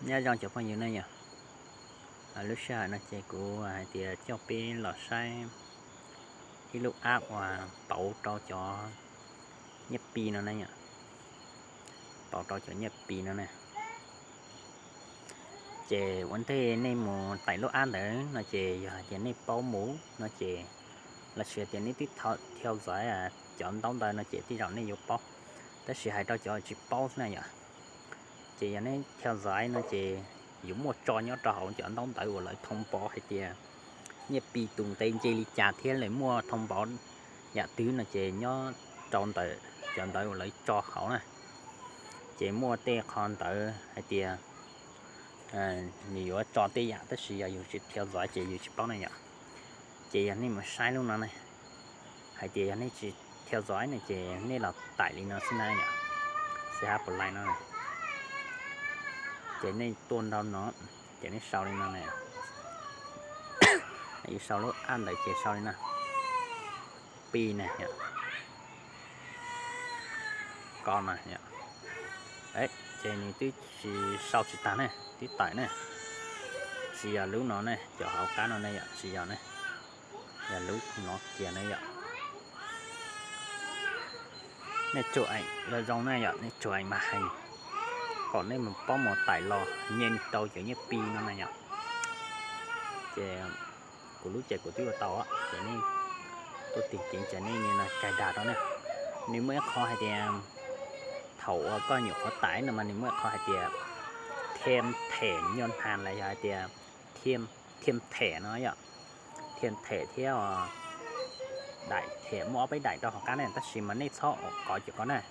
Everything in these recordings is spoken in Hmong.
Nyob zoo cov phooj ywg ne yom, lub sij hawm no ces kuv hais tias coj peb los saib ib lub app uas pauv rau cov nyiaj Pi no ne yom, pauv rau cov nyiaj Pi no ne. Ces ua ntej nej mus tải lub app ntawd no ces yog hais tias nej paub mus no ces, los sis tias nej twb theo dõi cov ntaub ntawv no ces tej zaum nej yuav paub, tab sis hais rau cov tsis paub xwb na yom. Ces yog nej theo dõi no ces yuav muaj tso nyob rau hauv cov ntaub ntawv uas lawv thông báo hais tias nyiaj Pi tus nqe nce li cas thiab lawv muaj thông báo yam twg no ces nyob rau ntawm cov ntawv uas lawv tso hauv na. Ces muaj tej qho ntawd hais tias nws yuav tso tej yam tab sis yog yus tsis theo dõi ces yus tsis paub na yom. Ces yog nej mus saib lub no ne, hais tias yog nej tsis theo dõi no ces nej los tải li no xwb na yom, xi hab pus lais no. Ces nej tuaj nrau no, ces nej sau li no ne, yus sau lub app ntawd ces sau li no, Pi ne yom, ko na yom. Ces nws twb tsis sau tsis tag ne, twb tải ne. Tsis yog lub no ne, cov hauv qab no ne yom, tsis yog ne, yog lub no kiag ne yom. Nej tsuas eem zoo zoo na yom, nej tsuas eem màn hình kom nej mus paub mus tải los nyeem tau cov nyiaj Pi no na yom. Ces kuv lub ces kuv twb ua tau, ces nej tuaj tìm kiếm ces nej nias cài đặt rau ne. Nws muaj ib qho hais tias, thaum uas koj nyuam qhuav tải no mas nws muaj ib qho hais tias thêm thẻ ngân hàng los yog hais tias thêm thẻ no yom. Thêm thẻ thiab đẩy thẻ, muaj ob peb đẩy rau hauv qab ne, tab sis mas nej txhob kov cov ko na.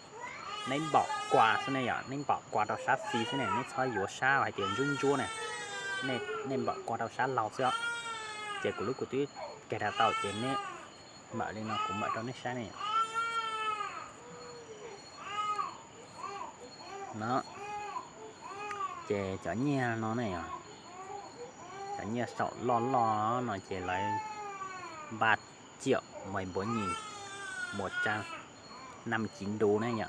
Neb npaum qua xwb ne yom, neb npaum qua rau sab xis xwb ne, neb txhob yuav sab hais tias ntsuab ntsuab ne, neb npaum qua rau sab laug xwb os. Ces kuv lub kuv twb cài đặt tau ces neb mawm li no kuv mawm rau neb saib ne yom. No, ces cov nyiaj no ne yom, cov nyiaj saum loj loj no ces lawv ba triệu mười bốn nghìn một trăm năm mươi chín đô ne yom.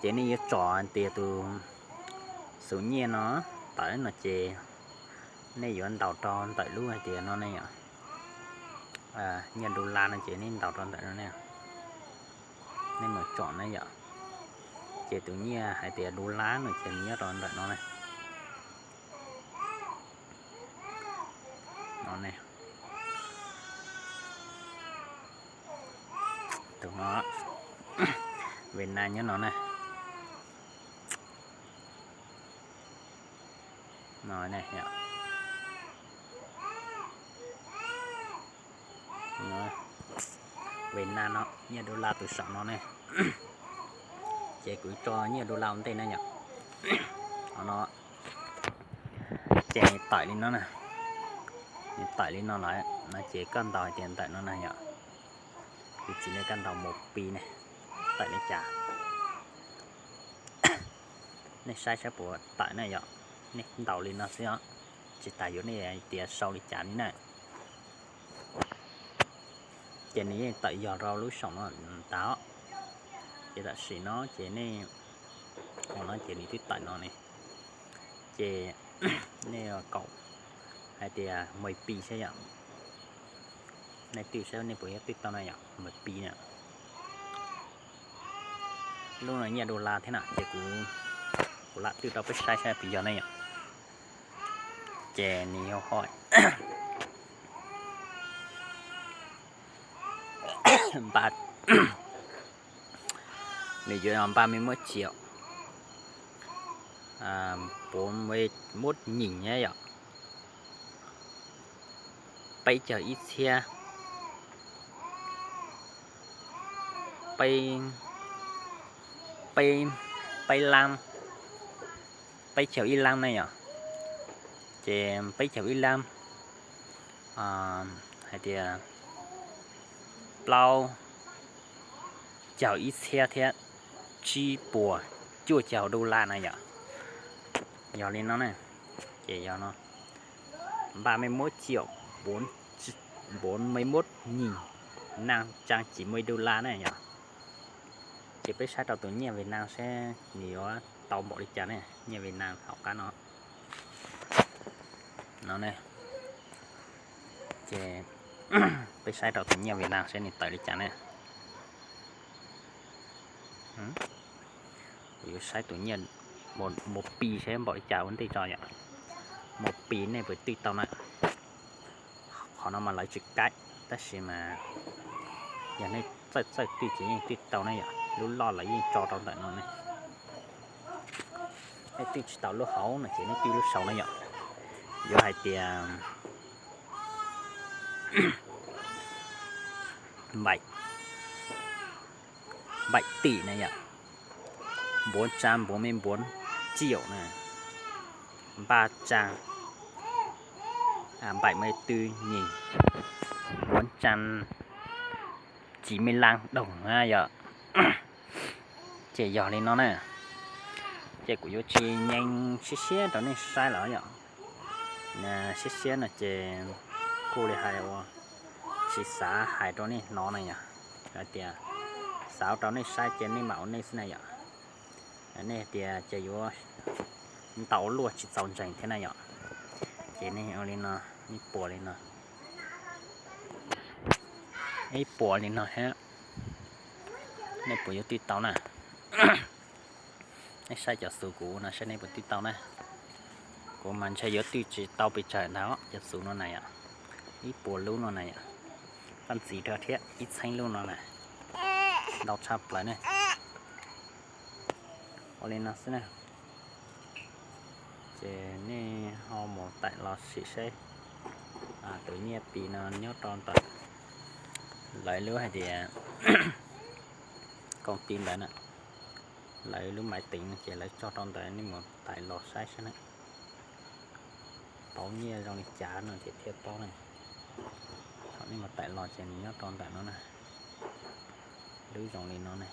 Ces nej yuav tsom tias tus xub nyiaj no tawm no ces nej yuav ntaus rau ntawm lub hais tias no ne yom, nyiaj đô la no ces nej ntaus rau ntawm no ne. Nej mus tsom ne yom. Ces tus nyiaj hais tias đô la no ces nws nyob rau ntawm no ne. No ne, tus no, Việt Nam nyob no ne. No ne, Việt Nam no, nyiaj đô la tus saum no ne. Ces kuv tso nyiaj đô la ua ntej na yom. No, ces nws tawm li no na, nws tawm li no lawm no ces koj ntaus hais tias ntawm no na yom. Kuv txiv ne, koj ntaus một Pi ne, tawm li cas? Nej saib saib puas tawm na yom. Nej ntaus li no xwb os, tsis tas yuav nej tias sau li cas li na. Ces nws yeej tawm yog rau lub saum no tas. Ces tam sim no ces nej, no ces nws twb tawm no ne. Ces nej kaum hais tias mười Pi saib yom. Nej twj saib nej puas yuav twj tau na yom, mười Pi na. Lub no nyiaj đô la thiab na, ces kuv, kuv lam twj rau peb saib saib puas yog ne yom. Ces nws yog hais ba, nws yuav ba mươi mốt triệu bốn mươi mốt nghìn ne yom. Peb caug ib txhiab, peb, peb, peb lab, peb caug ib lab ne yom. Ces peb caug ib lab, hais tias plaub caug ib txhiab thiab tsib puas cuaj caug đô la na yom. Yog li no ne, ces yog no, ba mươi mốt triệu bốn, bốn mươi mốt nghìn năm trăm chín mươi đô la ne yom. Ces peb saib rau tus nyiaj Việt Nam seb nws yuav tau npaum li cas ne, nyiaj Việt Nam hauv qab no. No ne, ces peb saib rau tus nyiaj Vietnam seb nws tawm li cas ne. Kuv yuav saib tus nyiaj Npaus Pi seb npaum li cas ua ntej tso yom. Npaus Pi nej puas twj tau na? Qhov no mas lawv tsis kaib, tab sis mas yog nej txawj txawj twj ces yeej twj tau ne yom. Lub loj lawv yeej tso rau ntawm no ne. Nej twj tsis tau lub hauv no ces nej twj lub saud na yom. Yuav hais tias bảy, bảy tỷ na yom, bốn trăm bốn mươi bốn triệu na, ba trăm, à, bảy mươi tư nghìn bốn trăm chín mươi lăm đồng na yom. Ces yog li no na, ces kuv yuav tsis nyeem siab siab rau nej saib lawm yom. Siab siab no ces kuj li hais uas tsis xav hais rau nej hnov na yom, hais tias xav rau nej saib ces nej mam ua nej xwb na yom. Nej tias ces yuav ntaus luaj tsis txaus ntseeg thiab na yom. Ces nej ua li no, ib puas li no, ib puas li no thiab, nej puas yuav twj tau na? Nej saib cov xus kuv no saib nej puas twj tau na. Kuv mas ntshe yuav twj tsis tau pes tsawg ntag cov xus no na yom. Ib puas lub no na yom, vaj ntxiv rau thiab ib txheeb lub no na, ntau tshaj plaws ne. Ua li no xwb na, ces nej ho mus taim los sim seb tus nyiaj Pi no nyob rau ntawm lawv lub hais tias công ty ntawd na, lawv lub máy tính no ces lawv tso rau ntawd, nej mus taim los saib seb na. Paub nyiaj zoo li cas no ces thiaj paub na. Thaum nej mus taim los ces nws nyob rau ntawm no na, lub zoo li no na.